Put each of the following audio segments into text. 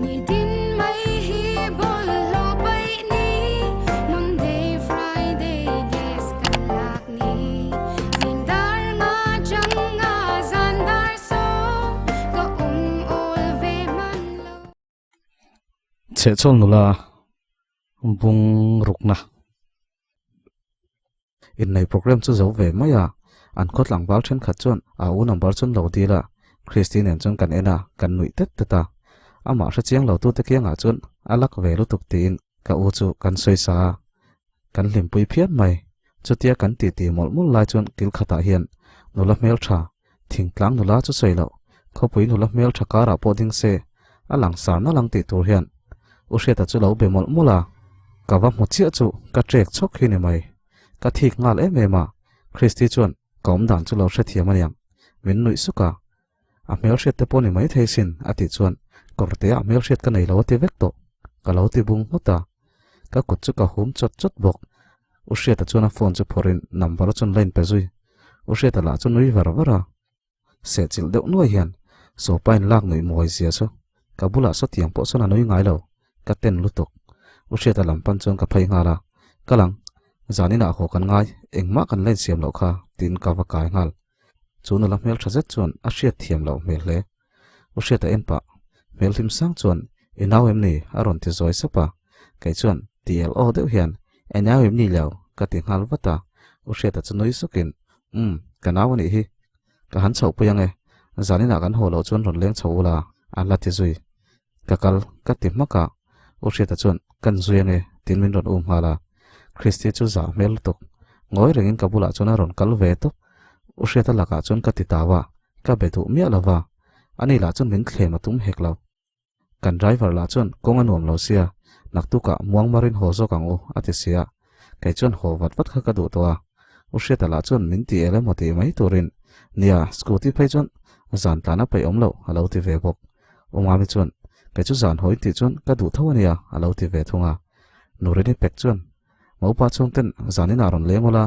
Nitin mai hi bawlhhlawh paih ni Monday, Friday gas kan lak ni Zing dar nga chang nga zan dar sawm Ka awm awl ve hman lo. Chhehchhawl nula bung rukna. Innei program chu zo ve mai a, an khaw tlangval thenkhat chuan a u number chu an lo dil a, Christy nen chuan kan en a, kan nuih tet tet a. Amah hre chiang lo tute kiangah chuan a lak ve lutuk tiin ka u chu kan sawi sa a, kan hlimpui phian mai. Chutia kan titi mawlh mawlh lai chuan kil khatah hian nula hmeltha, thingtlang nula chu sawi loh, khawpui nula hmeltha karah pawh ding se, a langsar nalh ang tih tur hian U Hriata chu lo be mawlh mawlh a, ka va hmu chiah chu ka trek chhawk hi ni mai. Ka thik nghal em em a, Christy chuan ka awm dan chu lo hrethiam aniang, min nuih suk a. A hmelhriat te pawh ni mai thei sin a tih chuan kawrte ah hmelhriat ka nei lo a ti vek tawh, ka lo ti bung nghut a. Ka kut chu ka hum chawt chawt bawk. U Hriata chuan a phone chu phawrhin number chuan la inpe zui. U Hriata lah chu nui var var a. Sehchilh deuh nuai hian Sopa in lak nuih mawi zia chu ka bulah sawtiang pawh chuan a nui ngai lo, ka ten lutuk. U Hriata lam pan chuan ka phei nghal a, Ka lang, zan inah haw kan ngai, engmah kan la insiam loh kha, tiin ka va kai nghal. Chu nula hmel tha zet chuan a hriat thiam loh hmel hle. U Hriata en pah, hmel hlim sang chuan, I nau em ni? a rawn ti zawi sap a. Kei chuan ti el aw deuh hian, I nau em ni lo? ka ti nghal vat a. U Hriata chu nui sukin, Umm, ka nau a nih hi. Ka han chhoh pui ang e. Zaninah kan haw loh chuan rawn leng chho ula, a la ti zui. Ka kal, ka ti hmak a. U Hriata chuan, Kan zui ang e, tiin min rawn um nghal a. Christy chu zah hmel lutuk. Ngawi rengin ka bulah chuan a rawn kal ve tawp. U Hriata lakah chuan ka ti tau a, ka be duh miah lo va. Ani lah chuan min thlem a tum hek lo. Kan driver lah chuan kawng a nuam lo sia, naktukah muangmarin haw zawk ang u, a ti sia. Kei chuan haw vat vat kha ka duh tawh a. U Hriata lah chuan min ti el emaw tih mai turin, Nia, scooty phei chuan zan tlan a peih awm loh, a lo ti ve bawk. U Mami chuan, Kei chu zan haw in tih chuan ka duh tho a nia, a lo ti ve thung a. Nurini pek chuan, Maupa chhungten zan inah rawn leng ula,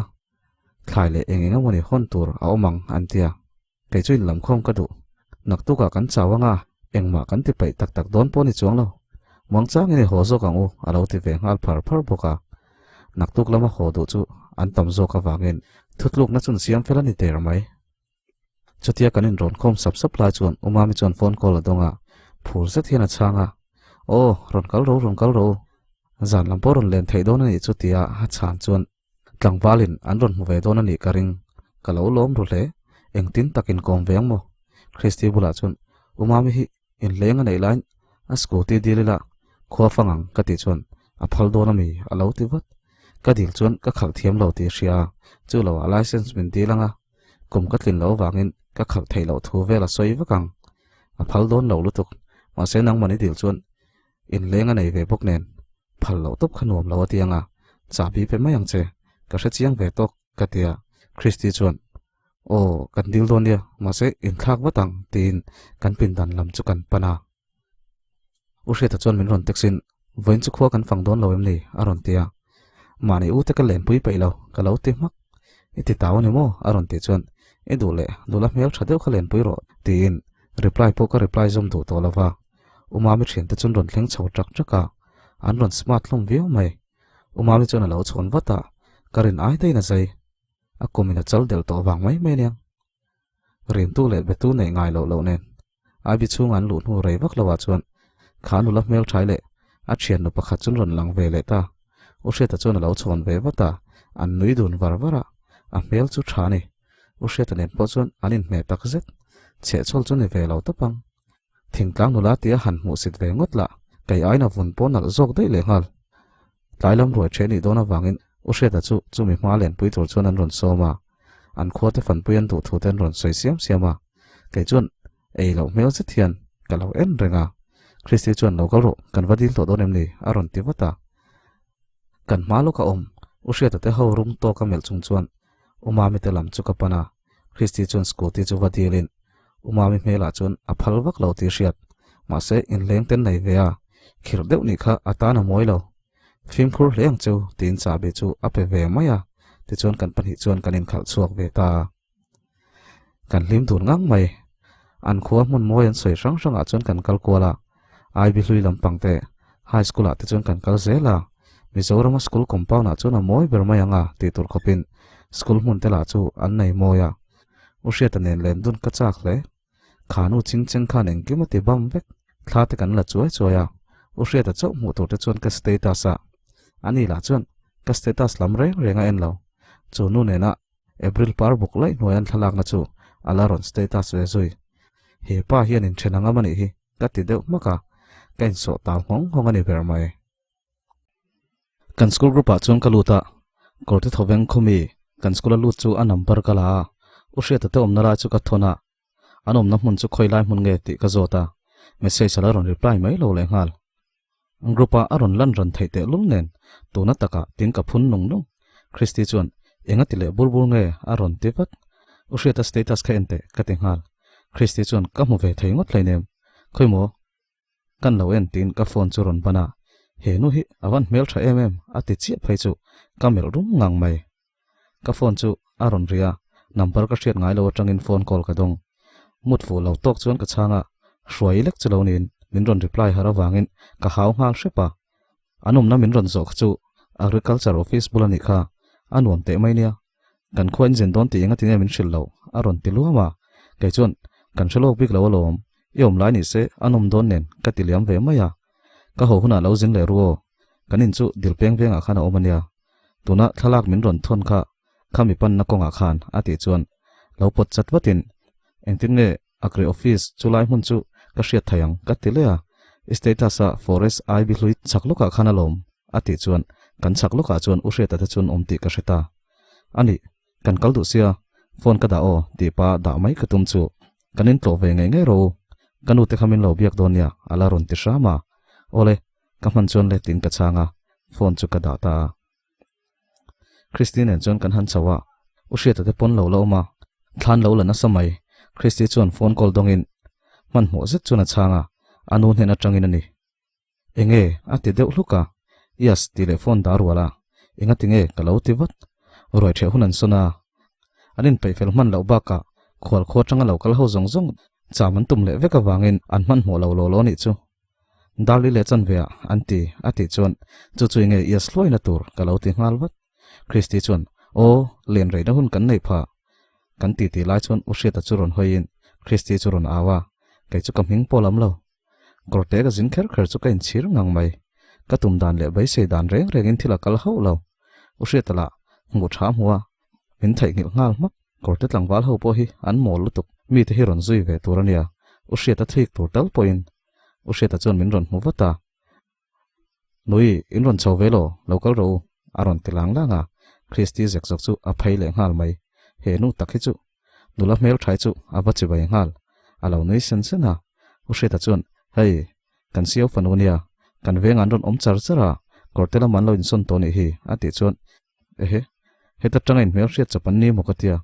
thlai leh eng eng emawni hawn tur a awm ang, an ti a. Kei chu inlamkhawm ka duh. Naktukah kan chau anga, engmah kan ti paih tak tak dawn pawh ni chuang lo. Muangchangin i haw zawk ang u, a lo ti ve nghal phar phar bawk a. Naktuk lama haw duh chu an tam zawk avangin thutlukna chun siam fel a ni der mai. Chutia kan inrawn khawm sap sap lai chuan U Mami chuan phone call a dawng a, phur zet hian a chhang a, Aw, rawn kal ro, rawn kal ro. Zan lam pawh rawn len theih dawn a nih chu tia a chhan chuan Tlangvalin an rawn hmu ve dawn a nih ka ring. Ka lo lawm ru hle. Engtin tak inkawm ve ang maw? Christy bulah chuan U Mami hi inhleng a neih laiin a scooty dil ila khua fang ang ka tih chuan a phal dawn a mi a lo ti vat. Ka dil chuan ka khalh thiam lo tih hria a, chu lo ah license min dil ang a, kum ka tlin loh avangin ka khalh theih loh thu vel a sawi vak ang. A phal dawn lo lutuk. Mahse nangmahni dil chuan Inleng a nei ve bawk nen, phal loh tawp kha nuam lo a ti ang a, chahbi pe mai ang che, ka hre chiang ve tawk, ka ti a. Christy chuan, Aw, kan dil dawn nia, mahse inthlak vat ang, tiin kan pindan lam chu kan pan a. U Hriata chuan min rawn text in, Vawiin chu khua kan fang dawn lo em ni? a rawn ti a. Mahni u te ka lenpui peih lo, ka lo ti hmak. I ti tau a ni maw? a rawn tih chuan, I duh leh, nula hmel tha deuh kha lenpui rawh, tiin reply pawh ka reply zawm duh tawh lo va. U Mami thiante chuan rawn thleng chho ṭak ṭak a, an rawn smart hlawm viau mai. U Mami chuan a lo chhawn vat a, ka rin ai daihin a zai. A kumin a chal delh tawh vang mai mai aniang. Rintu leh betu neih ngai loh loh nen Ivy chhunga an luh hnu rei vak loah chuan kha nula hmelṭhai leh a thiannu pakhat chuan rawn lang ve leh ta. U Hriata chuan a lo chhawn ve vat a, an nui dun var var a, a hmel chu ṭha a ni. U Hriata nen pawh chuan an inhmeh tak zet. Chhehchhawl chu ni ve lo tawp ang. Thingtlang nula tia han hmuhsit ve ngawt lah, kei aiin a vun pawh nalh zawk daih leh nghal. Tlai lam ruai ṭhe nih dawn avangin U Hriata chu chumi hma lenpui tur chuan an rawn sawm a, an khuate fanpui an duh thu te an rawn sawi siam siam a, kei chuan ei loh hmel zet hian ka lo en reng a. Christy chuan lo kal rawh, kan va dil tawh dawn em ni? a rawn ti vat a. Kan hma lawk a awm, U Hriata te ho rum tawk a melh chung chuan U Mami te lam chu ka pan a, Christy chuan scooty chu va dilin U Mami hmelah chuan a phal vak lo tih hriat, mahse inhleng ten nei ve a, khirh deuh nih kha a tan a mawi lo. Fimkhur hle ang cheu tiin chahbi chu a pe ve mai a, tichuan kan pahnih chuan kan inkhalh chhuak ve ta. Kan hlim dun ngang mai. An khua hmun mawi an sawi hrang hrangah chuan kan kal kual a. IB hlui lampang te High School ah te chuan kan kal zel a, Mizorama school compound ah chuan a mawi ber mai ang a tih tur khawpin school hmun te lah chu an nei mawi a. U Hriata nen len dun ka chak hle. Khanu ching cheng khan engkim a ti bam vek. Thla te kan la chuai chuai a, U Hriata chauh hmuh tur te chuan ka status a, ani lah chuan ka status lam reng reng a en lo. Chu nu nena April par buk laih hnuai an thlalakna chu a la rawn status ve zui. He pa hian inthen angam a nih hi ka ti deuh hmak a, ka insawh tau nghawng nghawng a ni ber mai. Kan school group ah chuan ka lut a, kawrte thawveng khawmi kan school a lut chu a number ka la a, U Hriata te awmna lai chu ka thawn a, an awmna hmun chu khawi lai hmun nge tih ka zawt a, message a la rawn reply mai lo leh nghal. Group ah a rawn lan ran theih teh lul nen tuna takah tin ka phun nung nung. Christy chuan enga ti leh bur bur nge a rawn ti vat. U Hriata status kha en teh ka ti nghal. Christy chuan ka hmu ve thei ngawt hleinem. Khawi maw? Kan lo en tiin ka phone chu rawn ban a, he nu hi a van hmel tha em em a ti chiah phei chu ka melh rum ngang mai. Ka phone chu a rawn ri a, number ka hriat ngai lo atangin phone call ka dawng. Mut fuh lo tawk chuan ka chhang a, hruai lek chu lo niin min rawn reply har avangin ka hau nghal hrep a. An awmna min rawn zawh kha chu Agriculture office bul a nih kha, a nuam teh mai nia. Kan khua in zen dawn tih enga tinge min hrilh loh a rawn ti luam a, kei chuan kan hre lawk bik lo alawm, i awm lai ni se a nawm dawn nen ka ti liam ve mai a. Ka haw hunah lo zin leh ru aw, kan in chu dil peng vengah khan a awm a nia, tuna thlalak min rawn thawn kha kha mi panna kawngah khan a tih chuan lo pawt chat vatin engtin nge Agri office chu lai hmun chu ka hriat thei ang ka ti leh a, i status a forest IB hlui chak lawkah khan alawm a tih chuan kan chak lawkah chuan u Hriata te chuan awm tih ka hre ta. A nih, kan kal duh sia, phone ka dah aw tih pa dah mai ka tum chu kan intlawh ve ngei ngei rawh u, ka nu te kha min lo biak dawn nia a la rawn ti hram a, awle ka hman chuan le tiin ka chhang a, phone chu ka dah ta a. Christy nen chuan kan han chho a, U Hriata te pawn lo la awm a, thlan lo la nasa mai. Christy chuan phone call dawngin hmanhmawh zet chuan a chhang a, a nu hnen atangin a ni. Enge? a ti deuh hluk a, Yes tih leh phone dah rual a, enga tinge ka lo ti vat. Ruai ṭheh hun an sawn a, an inpeih fel hman loh bakah khual khua atanga lo kal ho zawng zawng cham an tum leh vek avangin an hmanhmawh lo law law a nih chu. Darli leh chanve ah an ti a tih chuan chu chu enge yes hluaina tur ka lo ti nghal vat. Christy chuan aw len reina hun kan neih phah kan ti tih lai chuan U Hriata chu rawn hawiin Christy chu rawn au a, kei chu ka hming pawh lam lo. Kawrte ka zin kher kher chu ka inchhir ngang mai. Ka tum dan leh beisei dan reng rengin thil a kal hauh lo. U Hriata lah hmuh tha hmu a, min theihnghilh nghal hmak. Kawrte tlangval ho pawh hi an mawl lutuk, mite hi rawn zui ve tur a nia, U Hriata thik tur tal pawhin U Hriata chuan min rawn hmu vat a, Nui, in rawn chho ve law, lo kal rawh u, a rawn ti lang lang a, Christy zek zawk chu a phei leh nghal mai, he nu tak hi chu nula hmelṭhai chu a va chi bai nghal, a lo nui sen sen a, U Hriata chuan, Hei, kan siau fanu nia, kan vengah an rawn awm char char a, kawrte lamah an lo insawn tawh nih hi, a tih chuan, Ehe, heta tanga inhmel hriat chawp an ni maw ka tia,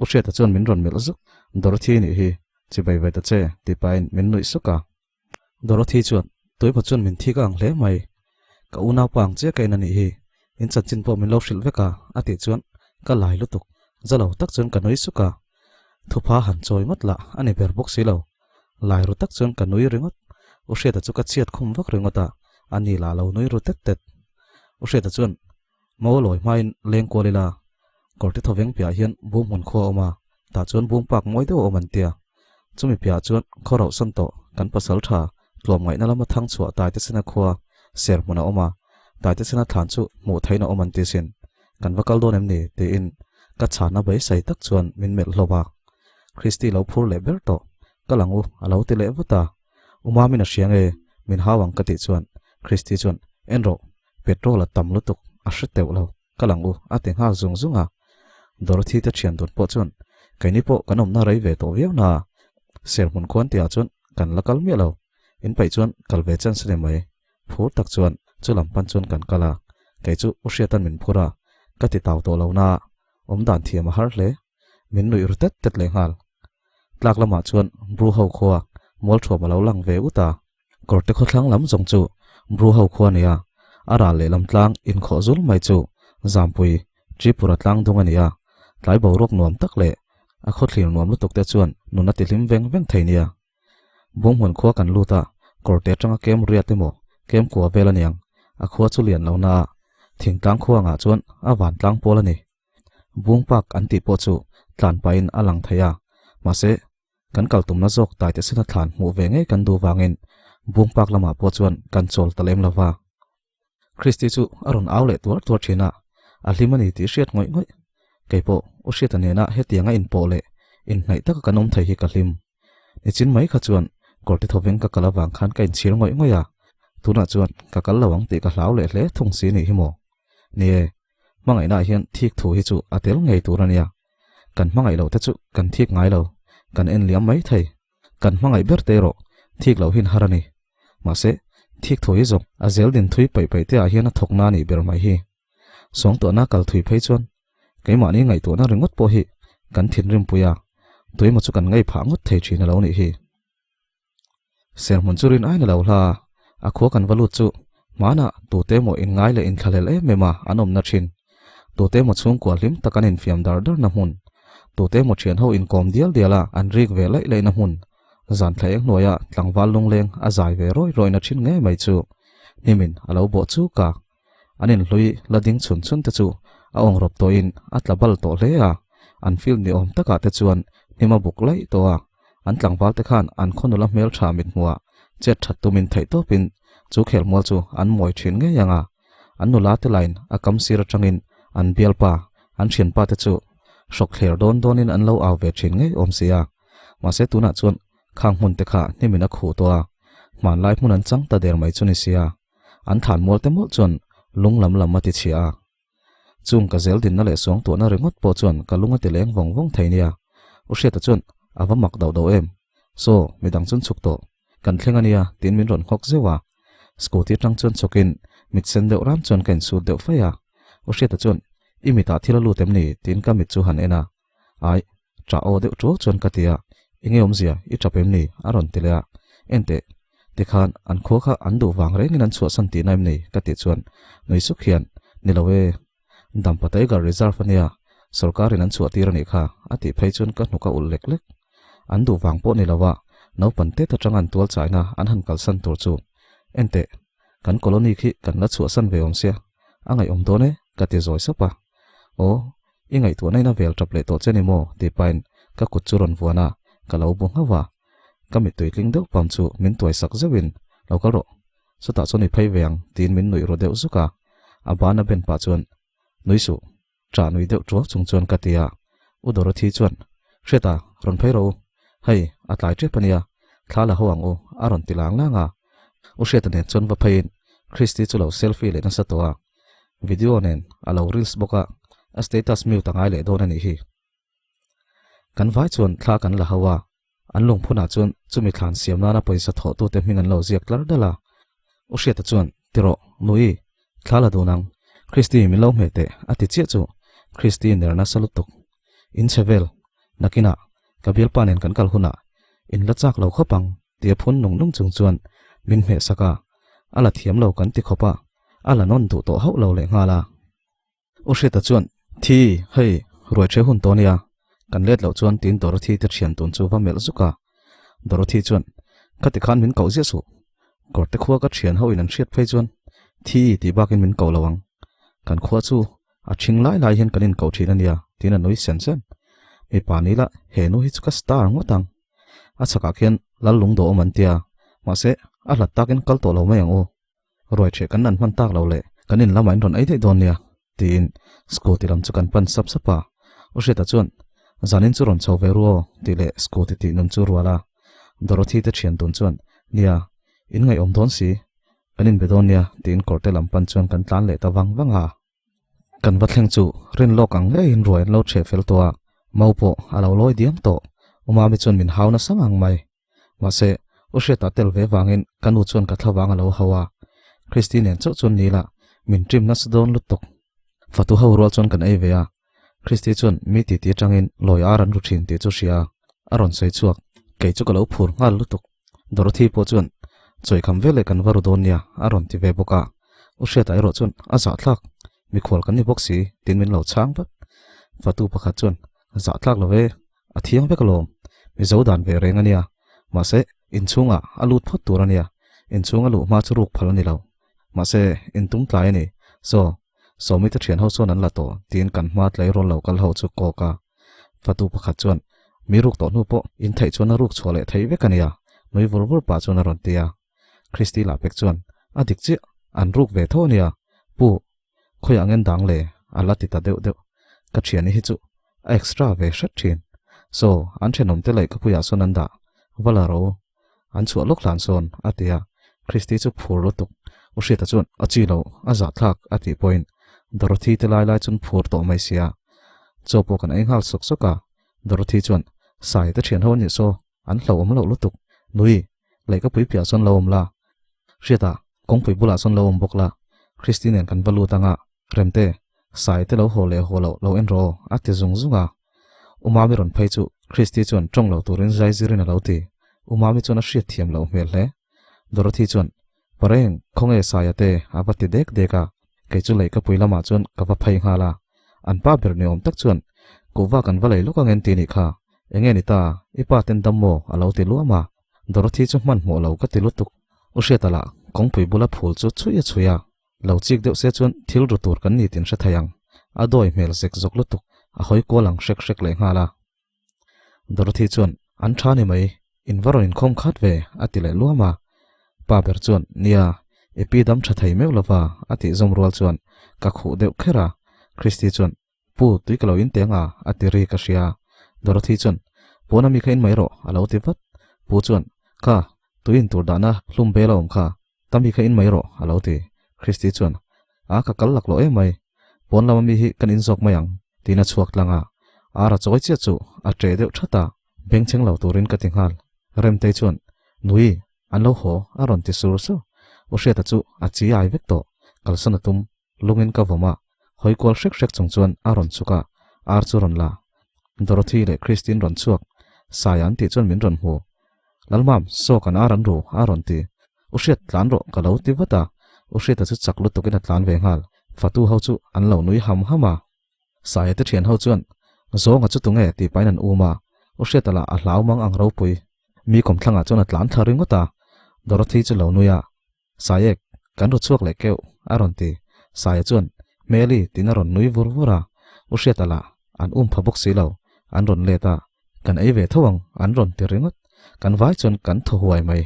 U Hriata chuan min rawn melh zuk, Dorothy nih hi, Chibai ve ta che, tih pahin min nuih suk a. Dorothy chuan, Tuimaw chuan min thik ang hle mai. Ka unaupa ang chiah ka en a nih hi. In chanchin pawh min lo hrilh vek a, a tih chuan ka lai lutuk. Za lo tak chuan ka nui suk a. Thupha han chawi ngawt lah a ni ber bawk si lo. Lai ru tak chuan ka nui ringawt. U Hriata chu ka chhiat khum vak ringawt a, a ni lah lo nui ru tet tet. U Hriata chuan, Mau lawi hmain leng kual ila, kawrte thawveng piahah hian bum hmun khua a awm a, tah chuan bum park mawi deuh a awm an tia. Chumi piahah chuan khaw rauh san tawh kan pasal tha tlawmngaihna lama thang chhuah Taitesena khua ser hmun a awm a, Taitesena thlan chu hmuh theihin a awm an ti sin. Kan va kal dawn em ni? tiin ka chhana beisei tak chuan min melh hlawm a. Christy lo phur leh ber tawh, ka lang u a lo ti leh vat a. U Mamin a hria nge min hau ang ka tih chuan Christy chuan en rawh Petrol a tam lutuk a hre teuh lo, ka lang u a ti nghal zung zung a. Dorothy te thian dun pawh chuan keini pawh kan awmna rei ve tawh viau na a, serhmun khuan tihah chuan kan la kal miah lo, in paih chuan kal ve chance a ni mai. Phur tak chuan chu lam pan chuan kan kal a, kei chu u Hriatan min phur a, ka ti tau tawh lo na a, awmdan thiam a har hle, min nuih ru tet tet leh nghal. Tlak lamah chuan Bru ho khua mualthuam a lo lang ve ut a. Kawrte khawthlang lam zawng chu Bru ho khua a ni a, a ral lehlam tlang inkhawh zul mai chu Zampui, Tripura tlang dung a ni a, tlai boruak nuam tak leh a khawthlir nuam lutuk te chuan nun a tihlim veng veng thei nia. Bunghmun khua kan lut a, Kawrte atanga kem riat emaw kem kua vel aniang, a khua chu lian lo na a, thingtlang khuangah chuan a vantlang pawl a ni. Bung Park an tih pawh chu tlan pahin a lang thei a, mahse kan kal tumna zawk taite sena thlan hmuh ve ngei kan duh vangin Bung Park lamah pawh chuan kan chawl ta lem lo va. Christy chu a rawn au leh tuar tuar thin a, a hlim a ni tih hriat ngawih ngawih. Kei pawh U Hriata nena hetianga inpawh leh inhnaih taka kan awm thei hi ka hlim. Nichin mai kha chuan kawrte thawveng ka kal avang khan ka inchhir ngawih ngawih a, tunah chuan ka kal lo ang tih ka hlau leh hle thung si nih hi maw. Ni e, hmangaihnaah hian thik thu hi chu a tel ngei tur a nia. Kan hmangaih loh te chu kan thik ngai lo, kan en liam mai thei. Kan hmangaih ber te erawh thik loh hin har a ni. Mahse, thik thu hi zawng a zel din thui paih paih te ah hian a thawk na nih ber mai hi. Sawngtuahna kal thui phei chuan keimahni ngaihtuahna ringawt pawh hi kan thinrim pui a, tuimaw chu kan ngei phah ngawt thei thin a lo nih hi. Serhmun chu rin aina lo hla a, a khua kan va lut chu hmanah tute emaw inngai leh inthlahlel em em a an awmna thin. Tute emaw chhungkua hlim tak an infiam dar darna hmun, tute emaw thianho inkawm dial dial a an rik ve laih laihna hmun, zan thla eng hnuaia tlangval lungleng a zai ve rawi rawina thin ngei mai chu hnimin a lo bawh chuk a. An inhlui la ding chhun chhun te chu a awngrawp tawhin a tla bal tawh hle a, an field ni awm takah te chuan hnim a buk laih tawh a, an tlangval te khan an khaw nula hmeltha mithmuhah chet that tumin theihtawpin chu khelmual chu an mawi thin ngei ang a, an nula te lain a kam sir atangin an bialpa, an thianpa te chu hrawk thler dawn dawnin an lo au ve thin ngei awm si a, mahse tunah chuan khang hmun te kha hnimin a khuh tawh a, hmanlai hmun an chang ta der mai chu ni sia. An thlan mual te mawlh chuan lung lam lam a ti chhia a. Chung ka zel dinna leh suang tuahna ringawt pawh chuan ka lung a ti leng vawng vawng thei nia. U Hriata chuan a va mak dauh dauh em. Saw, midang chuan chhuk tawh. Kan thleng a nia, tiin min rawn nghawk zeuh a. Scooty atang chuan chhawkin mit sen deuh ram chuan ka insut deuh faih a. U Hriata chuan, I mitah thil a lut em ni? tiin ka mit chu han en a. Ai, ṭah aw deuh ṭuau chuan ka ti a, Enge awmzia, i ṭap em ni? a rawn ti leh a, Enteh, tikhan an khua kha an duh vang rengin an chhuahsan tihna em ni? ka tih chuan nui suk hian, Ni lo e, Dampa Tiger Reserve a nia, sawrkarin an chhuah tir a nih kha, a tih phei chuan ka hnuk a ulh lek lek. An duh vang pawh ni lo a, naupang tet aṭanga an tual chaina an han kalsan tur chu, Enteh, kan colony khi kan la chhuahsan ve awm sia, a ngaihawm dawn e, ka ti zawi sap a. Aw, I ngaihtuahna in a vel tap leh tawh che ni maw? tih pahin ka kut chu rawn vuan a, ka lo bu nghauh a. Ka mittui tling deuh pam chu min tuai sak zeuhin, Lo kal rawh, chutah chuan i phei ve ang, tiin min nuih ru deuh zuk a. A ban a ben pah chuan, Nui suh, ṭah nui deuh ṭuau chung chuan ka ti a. U Dorothy chuan, Hriata, rawn phei rawh u. Hei, a tlai ṭep a nia, thla la ho ang u, a rawn ti lang lang a. U Hriata nen chuan va pheiin Christy chu lo selfie leh nasa tawh a. Video nen a lo reels bawk a, a status mute a ngai leh dawn a nih hi. Kan vai chuan thla kan la ho a, an lungphunah chuan chumi thlan siam nana pawisa thawhtute hming an lo ziak tlar dal a. U Hriata chuan, Tirawh, Nui, thla la dun ang, Christy min lo hmeh teh, a ti chiah chu Christy ner nasa lutuk. In chhe vel, nakinah ka bialpa nen kan kal hunah in la chak lo khawp ang, tia phun nung nung chung chuan min hmeh sak a, a la thiam lo kan ti khawp a, a la nawn duh tawh hauh lo leh nghal a. U Hriata chuan, Thi, hei, ruai ṭhe hun tawh nia, kan let loh chuan tiin Dorothy te ṭhian tun chu va melh zuk a. Dorothy chuan, Khati khan min koh ziah suh, kawrte khua ka ṭhian ho in an hriat phei chuan Thi tih bakin min koh lo ang, kan khua chu a ṭhing lai lai hian kan inkoh ṭhin a nia, tiin a nui sen sen. Mipa ni la, he nu hi chu ka star ngawt ang. A chhakah khian lal lung dawh awm an tia, mahse a hlat takin kal tawh lo mai ang u. Ruai ṭheh kan nan hman tak lo leh kan in lamah in rawn ei daih dawn nia, tiin scooty lam chu kan pan sap sap a. U Hriata chuan, Zanin chu rawn chho ve ru aw, tih leh scooty tih nun chu rual a. Dorothy te ṭhian tun chuan, Nia, in ngaihawm dawn si, kan inbe dawn nia, tiin kawrte lam pan chuan kan tlan leh ta vang vang a. Kan va thleng chu rin lawk ang ngeiin ruai an lo ṭheh fel tawh a, mau pawh a lo lawi diam tawh. U Mami chuan min hau nasa ngang mai. Mahse, U Hriata tel ve vangin ka nu chuan ka thlavang a lo hau a. Christy nen chauh chuan ni la, min ṭim nasa dawn lutuk. Fatu ho rual chuan kan ei ve a. Christy chuan mi titi atangin lawi ar an ru ṭhin tih chu hria a, a rawn sawi chhuak. Kei chu ka lo phur nghal lutuk. Dorothy pawh chuan, Chawikham veleh kan va ru dawn nia, a rawn ti ve bawk a. U Hriata erawh chuan, A zahthlak, mikhual kan ni bawk si, tiin min lo chhang vat. Fatu pakhat chuan, Zahthlak lo e, a thiang vek alawm, Mizo dan ve reng a nia. Mahse, inchhungah a lut phawt tur a nia. Inchhung a luh hma chu ruk phal a ni lo. Mahse, in tum tlai a ni. Saw, Sawmi te thian ho chuan an la tawh, tiin kan hma tleirawl lo kal ho chu kawk a. Fatu pakhat chuan, Mi ruk tawh hnu pawh in theih chuan a ruk chhuah leh thei vek a nia, nui vur vur pah chuan a rawn ti a. Christy lah pek chuan, A dik chiah, an ruk ve tho a nia, Pu, khawiah ngen dang le? a la ti ta deuh deuh. Ka thiani hi chu a extra ve hret thin. Saw, an thenawm te leh ka puiah sawn an dah, va la ro. An chhuah lawk hlan sawn, a ti a. Christy chu phur lutuk. U Hriata chuan, A chi lo, a zahthlak, a tih pawhin Dorothy te lai lai chuan phur tawh mai sia. Chaw pawh kan ei nghal sawk sawk a. Dorothy chuan, Sai te thian ho a nih saw, an hlauhawm loh lutuk. Nui, lehkapui piah chuan lo awm la. Hriata, kawngpui bulah chuan lo awm bawk la. Christy nen kan va lut anga, Remte, Sai te lo haw leh haw loh lo en rawh aw, a ti zung zung a. U Mami rawn phei chu Christy chuan tawng lo turin zai zirin a lo ti. U Mami chuan a hriat thiam loh hmel hle. Dorothy chuan, Pareng, khawnge Saia te? a va ti dek dek a. Kei chu lehkapui lamah chuan ka va phei nghal a. An pa ber ni awm tak chuan, Kuhva kan va lei lawk ang en ti nih kha. Enge ni ta, i pa ten dam maw? a lo ti luam a. Dorothy chu hmanhmawh lo ka ti lutuk. U Hriata lah kawngpui bula phul chu chhuih a chhuih a. Lo chik deuh se chuan thil ru tur kan ni tin hre thei ang. A dawi hmel zek zawk lutuk, a hawi kual ang hrek hrek leh nghal a. Dorothy chuan, An tha ni mai, in va rawn inkhawm khat ve, a ti leh luam a. Pa ber chuan, Nia, i pi dam tha thei meuh lova, a tih zawm rual chuan ka khuh deuh kher a. Christy chuan, Pu, tui ka lo in teng a, a ti ri ka hria. Dorothy chuan, Puan ami kha in mai rawh, a lo ti vat. Pu chuan, Kha, tui in tur dahna hlum bel a awm kha, tami kha in mai rawh, a lo ti. Christy chuan, A, ka kal laklawh em mai. Pawn lama mi hi kan in zawk mai ang, tiin a chhuak tlang a. Ar a chawi chiah chu a ṭeh deuh ṭhat a, bengchheng lo turin ka ti nghal. Remtei chuan, Nui, an lo haw, a rawn ti sur sur. U Hriata chu a chi ai vek tawh, kalsan a tum. Lungin ka vawm a, hawi kual hrek hrek chung chuan a rawn chhuk a, ar chu rawn la. Dorothy leh Christine rawn chhuak, Saia an tih chuan min rawn hmu. Lalmam, saw kan ar an ru, a rawn ti. U Hriat, tlan rawh, ka lo ti vat a. U Hriata chu chak lutukin a tlan ve nghal. Fatu ho chu an lo nui ham ham a. Saia te thian ho chuan, Zawnga chu tunge? tih pahin an um a. U Hriata lah a hlau mang ang ropui. Mi kawmthlangah chuan a tlan thla ringawt a. Dorothy chu lo nui a. Saek, kan ru chhuak leh keuh, a rawn ti. Saia chuan, Hmeli, tiin a rawn nui vur vur a. U Hriata lah, an um pha bawk si lo, an rawn let a. Kan ei ve tho ang, an rawn ti ringawt. Kan vai chuan kan thaw huai mai.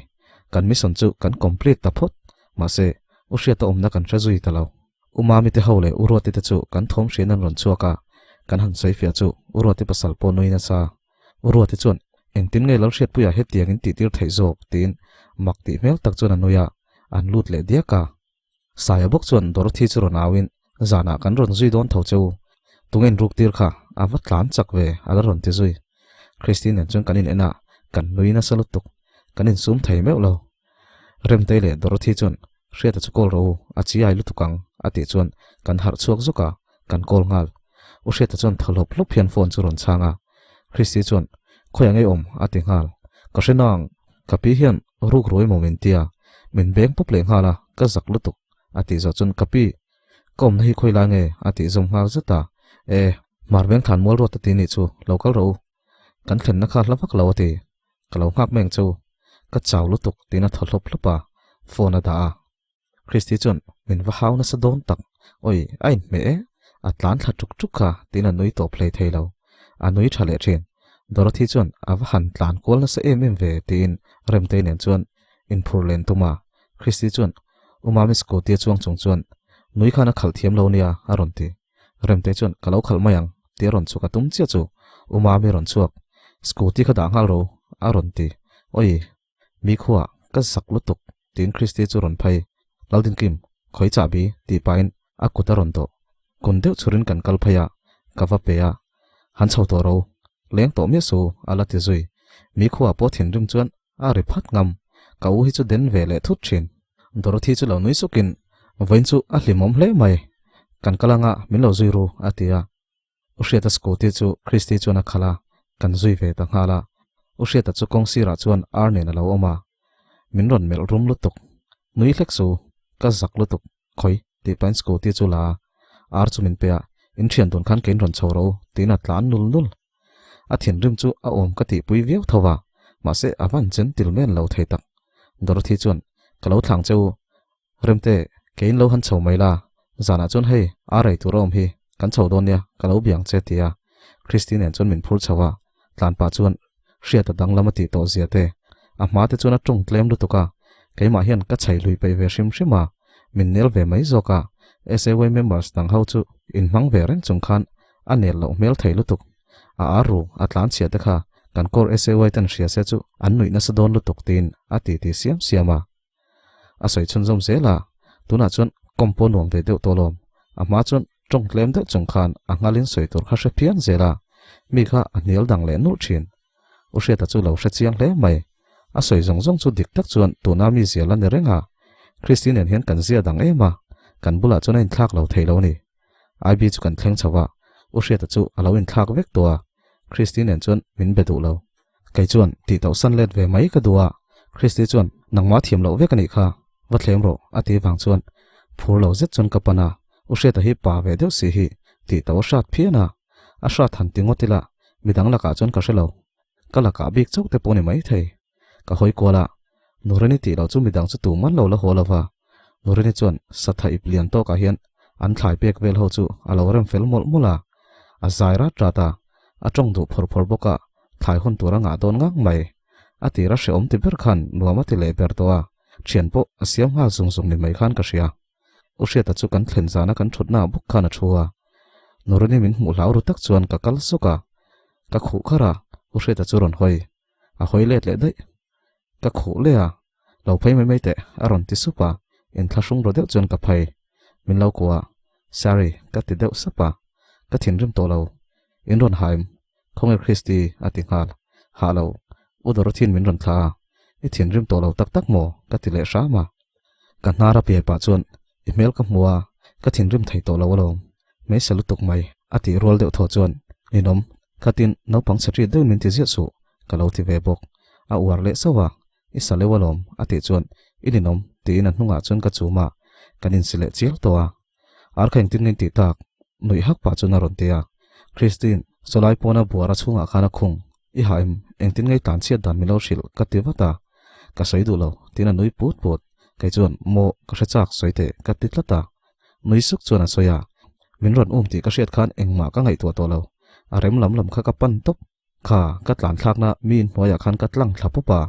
Kan mission chu kan complete ta phawt. Mahse, U Hriata awmna kan hre zui ta lo. U Mami te ho leh U Ruati te chu kan thawm hriain an rawn chhuak a. Kan han sawi fiah chu U Ruati pasal pawh nui nasa. U Ruati chuan, Engtin nge Lalhriatpuia hetiang in tihtir theih zawk? tiin mak tih hmel tak chuan a nui a, an lut leh diak a. Saia bawk chuan Dorothy chu rawn auin, Zanah kan rawn zui dawn tho che u. Tunge in ruk tir kha? A va tlan chak ve, a la rawn ti zui. Christine nen chuan kan in en a, kan nui nasa lutuk. Kan insum thei meuh lo. Remtei leh Dorothy chuan, Hriata chu call rawh u, a chi ai lutuk ang, a tih chuan kan harh chhuak zawk a, kan call nghal. U Hriata chuan thaw hlawp hlawp hian phone chu rawn chhang a. Christy chuan, Khawiah ngei awm? a ti nghal. Ka hre nang, ka pi hian ruk ruai maw min tia, min beng pawp leh nghal a, ka zak lutuk, a tih zawh chuan ka pi, ka awmna hi khawi lai nge? a tih zawm nghal zet a. E, Hmarveng thlan mual ruat a ti nih chu, lo kal rawh u. Kan thlenna kha hla vak lo a ti. Ka lo nghak meng chu, ka chau lutuk tiin a thaw hlawp hlawp a, phone a dah a. Christy chuan min va hau nasa dawn tak, awi a inhmeh e, a tlan thla tuk tuk kha tiin a nui tawp hlei thei lo. A nui tha leh thin. Dorothy chuan a va han tlan kual nasa em em ve tiin Remtei nen chuan inphur len tum a. Christy chuan U Mami scooty a chuang chung chuan nui khan a khalh thiam lo nia a rawn ti. Remtei chuan ka lo khalh mai ang tih a rawn chhuak a tum chiah chu U Mami rawn chhuak scooty kha dah nghal ro a rawn ti. Awi mi khuaah ka zak lutuk tiin Christy chu rawn phei Laldinkim khawi chahbi tih pahin a kut a rawn dawh. Kun deuh chhurin kan kal phei a, ka va pe a. Han chho tawh ro, leng tawh miah su a la ti zui. Mi khuaah pawh thinrim chuan a ri phat ngam. Ka u hi chu den ve leh thut thin. Dorothy chu lo nui sukin, Vawiin chu a hlimawm hle mai. Kan kal anga min lo zui ru, a ti a. U Hriata scooty chu Christy chuan a khalh a, kan zui ve ta nghal a. U Hriata chu kawng sirah chuan ar nen a lo awm a. Min rawn melh rum lutuk. Nui hlek su, ka zak lutuk, khawi tih pahin scooty chu la a, ar chu min pe a, in thian dun khan kein rawn chho rawh u tiin a tlan nul nul. A thinrim chu a awm ka tihpui viau tho va, mahse a van chen til men lo thei tak. Dorothy chuan. Ka lo thlang che u. Remte, keiin lo han chho mai la, zanah chuan hei a rei tur a awm hi, kan chho dawn nia, ka lo biang che ti a. Christy nen chuan min phur chho a, tlan pah chuan hriat a danglam a tih tawh zia te, a hma te chuan a tawng tlem lutuk a, keimah hian ka chhei lui peih ve hrim hrim a, min nel ve mai zawk a, SAY members dang ho chu inhmang ve reng chung khan a nel loh hmel thei lutuk. A ar ru, a tlan chhia te kha kan kawr SAY ten hria se chu an nuih nasa dawn lutuk tiin a ti ti siam siam a. A sawi chhunzawm zel a, tunah chuan kawm pawh nuam ve deuh tawh lawm. A hma chuan tawng tlem deuh chung khan a nghalin sawi tur kha hre phian zel a, mi kha a hnial dang leh nulh thin. U Hriata chu lo hre chiang hle mai. A sawi zawng zawng chu dik tak chuan tuna mi zial a ni reng a, Christy nen hian kan zia dang em a, kan bulah chuan a inthlak lo thei lo a ni. IB chu kan thleng chho a, U Hriata chu a lo inthlak vek tawh a, Christy nen chuan min be duh lo. Kei chuan tih tauh san let ve mai ka duh a, Christy chuan nangmah thiam loh vek a nih kha, va thlem rawh a ti vang chuan phur lo zet chuan ka pan a, U Hriata hi pa ve deuh si hi tih tauh a hrat phian a, a hrat han ti ngawt ila midang lakah chuan ka hre lo, ka lakah bik chauh te pawh ni mai thei. Ka hawi kual a, Nurini tih loh chu midang chu tu man lo la haw lo va, Nurini chuan satha ip lian tawkah hian an thlai pek vel ho chu a lo rem fel mawlh mawlh a, a zai rat rat a, a tawng duh phawr phawr bawk a, thlai hun tur a ngah dawn ngang mai. A tir a hrehawm ti ber khan nuam a ti leh ber tawh a, thian pawh a siam nghal zung zung ni mai khan ka hria. U Hriata chu kan thlen zana kan thutna bawk khan a thu a, Nurini min hmuh hlau ru tak chuan ka kal sawk a, ka khuh kharh a, U Hriata chu rawn hawi. A hawi let leh daih. Ka khuh leh a, lo phei mai mai teh a rawn ti sup a, inthlahrung ro deuh chuan ka phei. Min lo kuah a, Sorry ka ti deuh sap a, ka thinrim tawh lo. In rawn haim, khawnge Christy a ti nghal. Hah lo, U Dorothy-in min rawn thlah a, i thinrim tawh lo tak tak maw? ka ti leh hram a. Ka hnar a piai pah chuan i hmel ka hmu a, ka thinrim thei tawh lo alawm. Hmeisa lutuk mai, a tih rual deuh thaw chuan, Ninawm, khatin naupang chhe ṭit deuh min ti ziah suh, ka lo ti ve bawk. A uar leh sauh a, I sa leuh alawm, a tih chuan, I ninawm, tiin a hnungah chuan ka chum a, kan insi leh chial tawh a. Ar kha engtin nge in tih tak? Nuih hak pah chuan a rawn ti a. Christine, sawlai pawna buara chhungah khan a khung, I hah em? Engtin nge i tlan chhiat dan min lo hrilh? ka ti vat a. Ka sawi duh lo, tiin a nui put put. Kei chuan, Maw, ka hre chak, sawi teh, ka ti tlat a. Nui suk chuan a sawi a, Min rawn um tih ka hriat khan engmah ka ngaihtuah tawh lo. A rem lam lam kha ka pan tawp. Kha, ka tlan thlakna mi inhnuaiah khan ka tlang thla pup a,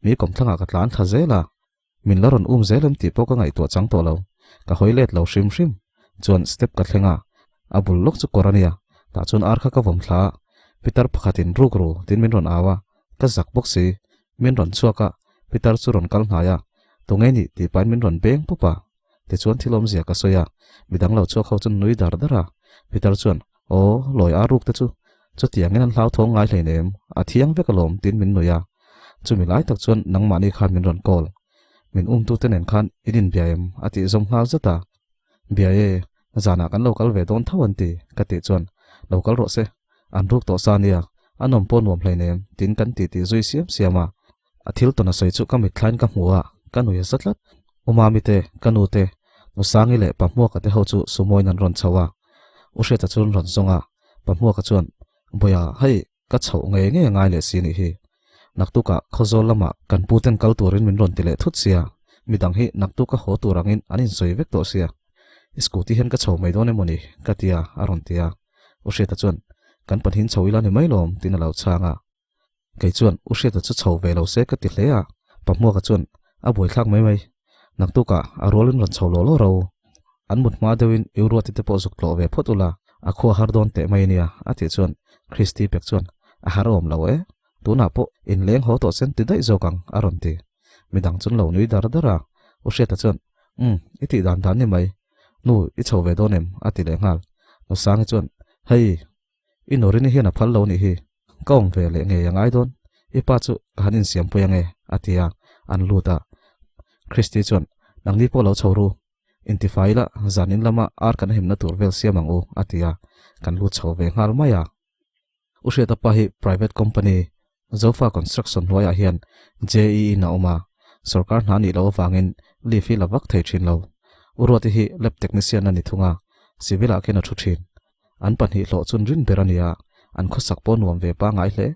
mi kawmthlangah ka tlan thla zel a. Min la rawn um zel em tih pawh ka ngaihtuah chang tawh lo. Ka hawi let lo hrim hrim. Chuan step ka thleng a, a bul lawk chu kawr a nia, tah chuan ar kha ka vawm thla a. Pitar pakhatin ruk ru tiin min rawn au a, ka zak bawk si. Min rawn chhuak a, pitar chu rawn kal hnai a, Tunge nih tih pahin min rawn beng pup a. Tichuan thil awmzia ka sawi a, midang lo chhuak ho chu nui dar dar a. Pitar chuan, Aw, lawi ar ruk te chu chutiangin an hlauthawng ngai hleinem, a thiang vek alawm tiin min nui a. Chumi lai tak chuan nangmahni khan min rawn call. Min umtute nen khan in inbia em? a tih zawm nghal zat a. Bia e, zanah kan lo kal ve dawn tho an ti, ka tih chuan, Lo kal rawh se, an ruk tawh sa nia, a nawm pawh nuam hleinem tiin kan titi zui siam siam a. A thil tawn a sawi chu ka mitthlain ka hmu a, ka nui a za tlat. U Mami te, ka nu te, Nu Sangi leh Pa Hmuaka te ho chu sumoin an rawn chho a. U Hriata chu an rawn zawng a, Pa Hmuaka chuan, Bawia, hei, ka chhoh ngei ngei a ngai leh si nih hi. Naktukah Khawzawl lamah kan pu ten kal turin min rawn ti leh thut sia, midang hi naktuka haw tur angin an insawi vek tawh sia. I scooty hian ka chho mai dawn emaw ni? ka ti a, a rawn ti a. U Hriata chuan, Kan pahnihin chho ila ni mai lawm, tiin a lo chhang a. Kei chuan U Hriata chu chho ve lo se ka ti hle a, Pa Hmuaka chuan a buaithlak mai mai. Naktukah a rualin rawn chho law law ro. An mut hma deuhin U Ruati te pawh zuk tlawh ve phawt ula, a khua har dawn teh mai ania a tih chuan Christy pek chuan a har awm lo e, tunah pawh inleng haw tawh sen ti daih zawk ang a rawn ti. Midang chuan lo nui dar dar a, U Hriata chuan Umm, i tih dan dan ni mai. Nu, i chho ve dawn em? a ti leh nghal. Nu Sangi chuan Hei, I Norini hian a phal lo nih hi, ka awm ve leh ngei a ngai dawn, i pa chu ka han insiampui ange, a ti a, an lut a. Christy chuan, Nangni pawh lo chho ru, intifai ila zanin lama ar kan himna tur vel siam ang u, a ti a, kan lut chho ve nghal mai a. U Hriata pa hi private company Zofa Construction hnuaiah hian JEE in a awm a, sorkar hna nih loh avangin leave hi la vak thei thin lo. U Ruati hi lab technician a ni thung a, civil ah khian a thu thin. An pahnih hlawh chun rin ber a ni a, an khawsak pawh nuam ve pangngai hle.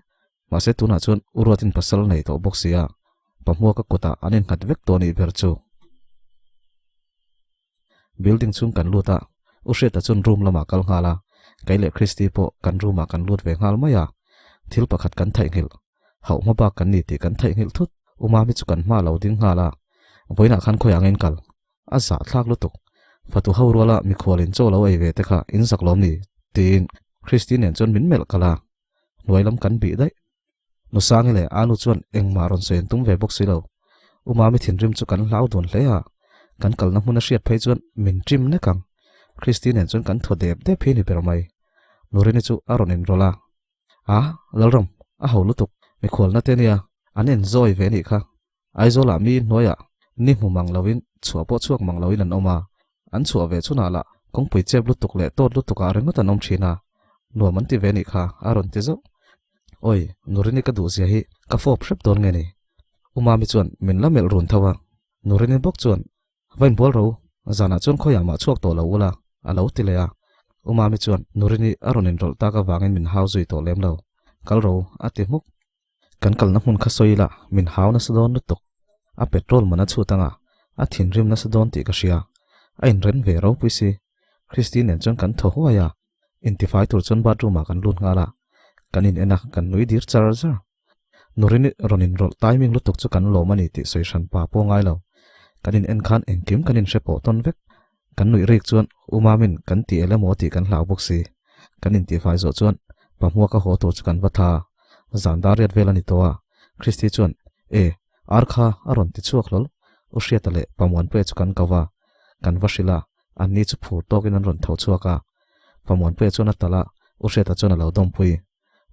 Mahse tunah chuan U Ruatin pasal nei tawh bawk si a. Pahmuaka kutah an innghat vek tawh nih ber chu. Building chhung kan lut a, U Hriata chuan room lamah kal nghal a, kei leh Christy pawh kan room ah kan lut ve nghal mai a. Thil pakhat kan theihnghilh, hauh hma bak kan ni tih kan theihnghilh thut. U Mami chu kan hma lo ding nghal a, vawiinah khan khawiah angin kal? A zahthlak lutuk. Fatu ho ruala mikhual in chaw lo ei ve te kha in zak lawm ni? tiin Christy nen chuan min melh kalh a, hnuai lam kan bih daih. Nusangi leh Anu chuan engmah rawn sawi an tum ve bawk si lo. U Mami thinrim chu kan hlau dun hle a, kan kalna hmun a hriat phei chuan min ṭim nek ang. Christy nen chuan kan thaw dep dep hi ni ber mai. Nurini chu a rawn inrawlh a. A, Lalram, a ho lutuk, mikhualna te nia, an enjoy ve nih kha. Aizawlah mi hnuaiah ni hmu mang loin chhuah pawh chhuak mang loin an awm a, an chhuah ve chhunah lah kawngpui chep lutuk leh tawt lutukah ringawt an awm thin a, nuam an ti ve nih kha a rawn ti zauh. Awi, Nurini ka duhzia hi ka fawp hrep dawn nge ni? U Mami chuan min la melh run tho a, Nurini bawk chuan Va inbual ro, zanah chuan khawiah mah chhuak tawh lo ula, a lo ti leh a. U Mami chuan Nurini a rawn inrawlh tak avangin min hau zui tawh lem lo. Kal ro, a ti hmuk. Kan kalna hmun kha sawi ila min hau nasa dawn lutuk. A petrol man a chhut anga, a thinrim nasa dawn tih ka hria. A inren ve ropui si. Christy nen chuan kan thaw huai a, intifai tur chuan bathroom ah kan lut nghal a, kan in en a, kan nui dir char char. Nurini rawn inrawlh timing lutuk chu kan lawm a ni tih sawi hran pa pawh ngai lo. Kan in en khan engkim kan inhre pawh tawn vek. Kan nuih rik chuan U Mamin kan ti el emaw tih kan hlau bawk si. Kan intihfai zawh chuan Pahmuaka haw tur chu kan va tha. Zan dar riat vel a ni tawh a, Christy chuan E, ar kha a rawn ti chhuak hlawl. U Hriata leh Pamuanpuia chu kan ko va, kan va hrilh a, anni chu phur tawkin an rawn tho chhuak a. Pamuanpuia chuan a talh a, U Hriata chuan a lo dawmpui.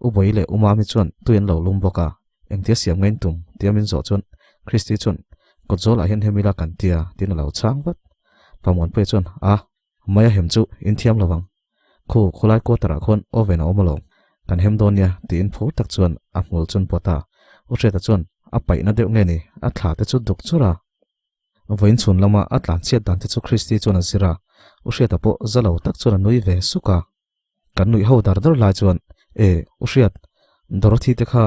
U Bawi leh U Mami chuan tui an lo lum bawk a, engtia siam nge in tum? tia min zawh chuan Christy chuan kawt zawlah hian hemi la kan tia tiin a lo chhang vat. Pamuanpuia chuan A, mai a hem chu in thiam lo vang. Khu, khulai quarter ah khuan oven a awm alawm, kan hem dawn nia tiin phur tak chuan a hmul chun pawt a. U Hriata chuan a paihna deuh nge ni, a thla te chu duk chur a. Vawiin chhun lama a tlanchhiat dan te chu Christy chuan a zir a, U Hriata pawh za lo tak chuan a nui ve suk a. Kan nuih ho dar dar lai chuan, E, U Hriat, Dorothy te kha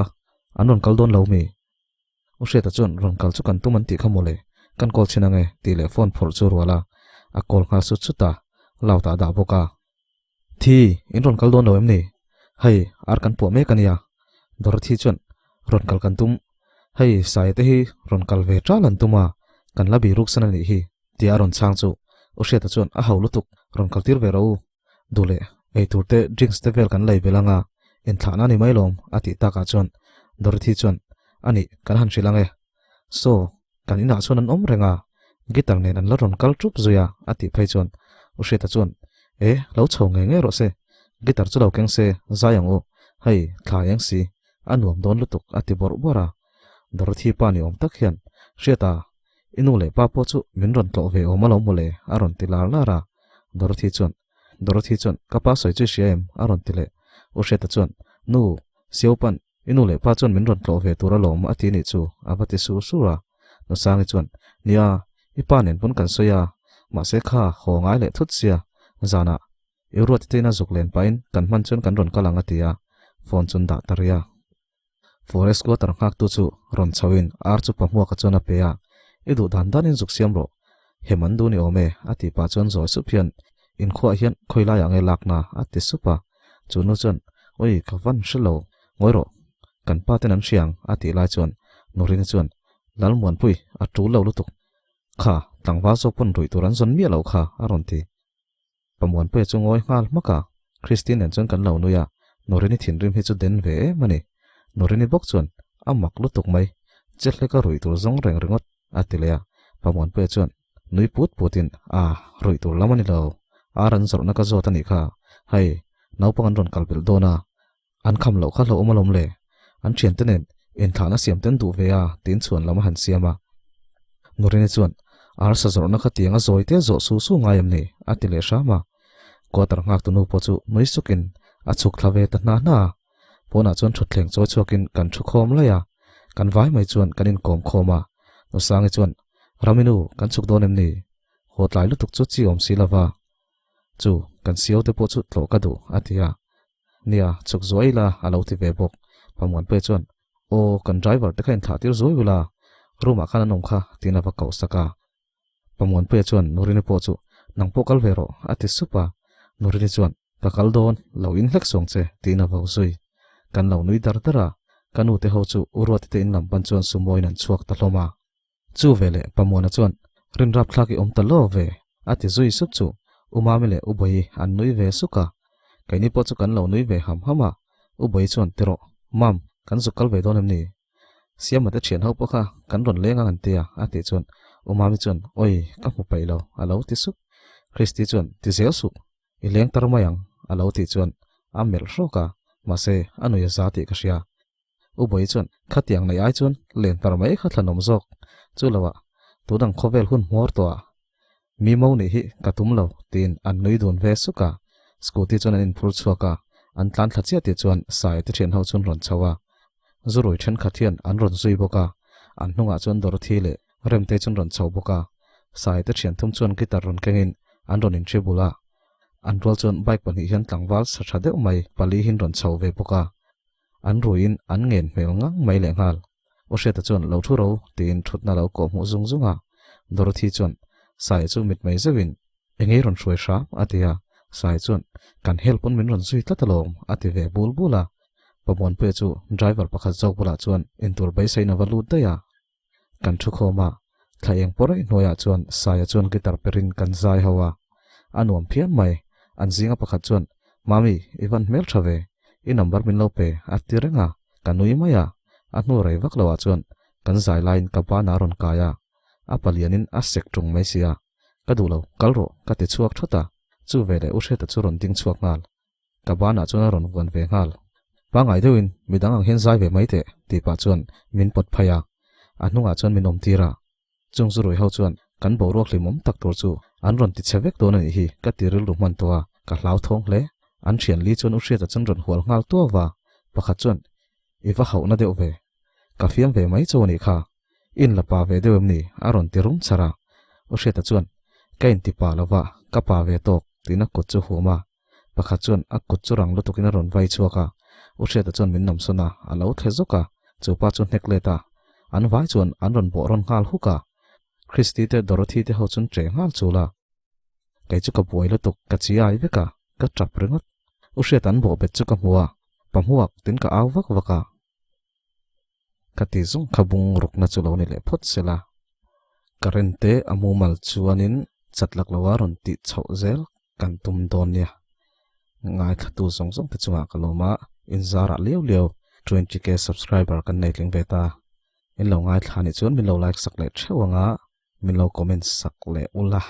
an rawn kal dawn lo mi? U Hriata chuan rawn kal chu kan tum an tih kha mawle, kan call chhin ange tih leh phone phawrh chu rual a, a call nghal sut sut a, loud ah a dah bawk a. Thi, in rawn kal dawn lo em ni? Hei, ar kan puah mek a nia. Dorothy chuan rawn kal kan tum, hei Saia te hi rawn kal ve ṭal an tum a, kan la biruk san a nih hi, tia a rawn chhang chu U Hriata chuan a ho lutuk, rawn kal tir ve rawh u. Duh leh eitur te drinks te vel kan lei belh anga inthlahna a ni mai lawm a tih takah chuan Dorothy chuan a nih kan han hrilh ang e. Saw, kan inah chuan an awm reng a, guitar nen an la rawn kal ṭup zui a a tih phei chuan U Hriata chuan e lo chho ngei ngei rawh se, guitar chu lo keng se zai ang u, hei thla eng si, a nuam dawn lutuk a ti bawrh bawrh a. Dorothy pa ni awm tak hian Hriata I nu leh pa pawh chu min rawn tlawh ve awm alawm mawle a rawn ti lar lar a. Dorothy chuan, Dorothy chuan, Ka pa sawi chu i hria em? a rawn ti leh. U Hriata chuan, Nu, Siopan, i nu leh pa chuan min rawn tlawh ve tur alawm a ti nih chu a va ti sur sur a. Nusangi chuan, Nia, i pa nen pawn kan sawi a, mahse kha haw ngai leh thut sia, zanah i ruat te ina zuk len pahin kan hman chuan kan rawn kal ang a ti a, phone chu an dah ta rih a. Forest quarter nghaktu chu rawn chhoin ar chu pahmuaka chuan a pe a, I duh dan danin zuk siam rawh. Hem an duh ni awm e, a tih pah chuan zawi sup hian, Inkhuah hian khawi laiah nge lakna? a ti sup a. Chu nu chuan, Ui, ka van hre lo, ngawi rawh. Kan pa ten an hria ang, a tih lai chuan Nurini chuan, Lalmuanpui, a tul lo lutuk. Kha, tlangval zawk pawn ruih tur an zawn miah loh kha, a rawn ti. Pamuanpuia chu ngawi nghal hmak a, Christine nen chuan kan lo nui a, Norini thinrim hi chu den ve em a ni. Norini bawk chuan, A mak lutuk mai, che hlek a ruih tur zawng reng ringawt, a ti leh a. Pamuanpuia chuan nui put putin, A, ruih tur lam a ni lo, ar an zawrhna ka zawt a nih kha, hei, naupang an rawn kal belh dawn a, an kham loh kha hlauhawm alawm le, an thiante nen inthlahna siam ten duh ve a, tiin chhuan lam a han siam a. Nurini chuan, Arsa zawrhna kha tiang a zawi te zawh su su ngai em ni? a ti leh hram a. Quarter nghak tu nu pawh chu nui sukin a chhuk thla ve ta hna hna a. Pawnah chuan thutthleng chawi chhuakin kan thu khawm laih a, kan vai mai chuan kan inkawm khawm a. Nusangi chuan, Raminu, kan chhuk dawn em ni? Haw tlai lutuk chu chi awm si lova. Chu, kan siau te pawh chu tlawh ka duh, a ti a. Nia, chhuk zuai ila, a lo ti ve bawk. Pamuanpuia chuan, Aw, kan driver te kha inthlah tir zuai ula. Room ah khan an awm kha tiin a va koh sak a. Pamuanpuia chuan Nurini pawh chu nang pawh kal ve rawh a ti sup a. Nurini chuan ka kal dawn lo in hlek suang che tiin a vo zui. Kan lo nui dar dar a, ka nu te ho chu u Ruati te in lam pan chuan sumawiin an chhuak ta hlawm a. Chu veleh Pamuana chuan rinrap thlak i awm ta lo ve a ti zui sup chu U Mami leh U Bawihi an nui ve suk a. Keini pawh chu kan lo nui ve ham ham a, U Bawihi chuan tirawh Mam kan zuk kal ve dawn em ni? Siama te thian ho pawh kha kan rawn leng ang an tia a tih chuan U Mami chuan awi ka hmu peih lo a lo ti sup. Christy chuan ti zel suh i leng tar mai ang a lo tih chuan a melh hrawk a, mahse a nui a za tih ka hria. U Bawihi chuan khatiang nei ai chuan len tar mai kha thlanawm zawk chu lo ah tunang khawvel hun hmawr tawh ah Mi mo nih hi ka tum lo, tiin an nui dun ve suk a. Scooty chuan an inphur chhuak a, an tlan thla chiah tih chuan Sai te thian ho chuan rawn chho a. Zurui thenkhat hian an rawn zui bawk a, an hnungah chuan Dorothy leh Remtei chuan rawn chho bawk a. Sai te thian thum chuan guitar rawn kengin an rawn inhri bul a. An rual chuan bike pahnih hian tlangval sa tha deuh mai pali hin rawn chho ve bawk a. An ruiin an ngen hmel ngang mai lehnghal. U Hriata chuan lo thu ro tiin thutna lo kawh hmuh zung zung a. Dorothy chuan Saia chu mitmei zeuhin, Eng ei rawn hruai hram? a ti a. Saia chuan, Kan help pawn min rawn zui tlat alawm a ti ve bul bul a. Pamuanpuia chu driver pakhat zawk bulah chuan intur beiseiin a va lut daih a. Kan thu khawm a, thla eng pawh raih hnuaiah chuan Saia chuan guitar perin kan zai ho a. A nuam phian mai. An zinga pakhat chuan, Mami, i van hmel tha ve. I number min lo pe, a ti reng a. Ka nui mai a. A hnu rei vak loah chuan kan zai laiin ka ban a rawn kai a. A palianin a sek tung mai sia. Ka duh lo, kal rawh, ka ti chhuak thawt a. Chu veleh U Hriata chu rawn ding chhuak nghal. Ka banah chuan a rawn vuan ve nghal. Pangngai deuhin midang ang hian zai ve mai teh tih pah chuan min pawt phei a, a hnungah chuan min awm tir a. Chung zu rui ho chuan kan boruak hlimawm tak tur chu an rawn ti chhe vek dawn a nih hi ka ti rilru hman tawh a, ka hlauthawng hle. An thian li chuan u Hriata chuan rawn hual nghal tuau a, pakhat chuan i va hauhna deuh ve, ka fiam ve mai chu a nih kha, in la pa ve deuh em ni a rawn ti rum char a. U Hriata chuan ka inti pa lova ka pa ve tawk tiin a kut chu hum a, Pakhat chuan a kut chu rang lutukin a rawn vai chhuak a, U Hriata chuan min namsawn a, a lo thle zawk a, chu pa chu hnek let a, an vai chuan an rawn bawh rawn nghal huk a. Christy te Dorothy te ho chuan che nghal chul a. Kei chu ka buai lutuk, ka chi ai vek a, ka tap ringawt. U Hriata an bawh bet chu ka hmu a, pa hmuak tin ka au vak vak a. Ka ti zung kha bung rukna chu lo ni leh phawt sela. Current te a mumal chuanin chat lak loa rawn tih chhoh zel kan tum dawn nia. Ngaithlatu zawng zawng te chungah ka lawm a, inzarah liau liau 20k subscriber kan nei tling ve ta. In lo ngaithla nih chuan min lo like sak leh theuh anga min lo comment sak leh ula,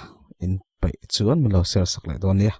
in peih chuan min lo share sak leh dawn nia.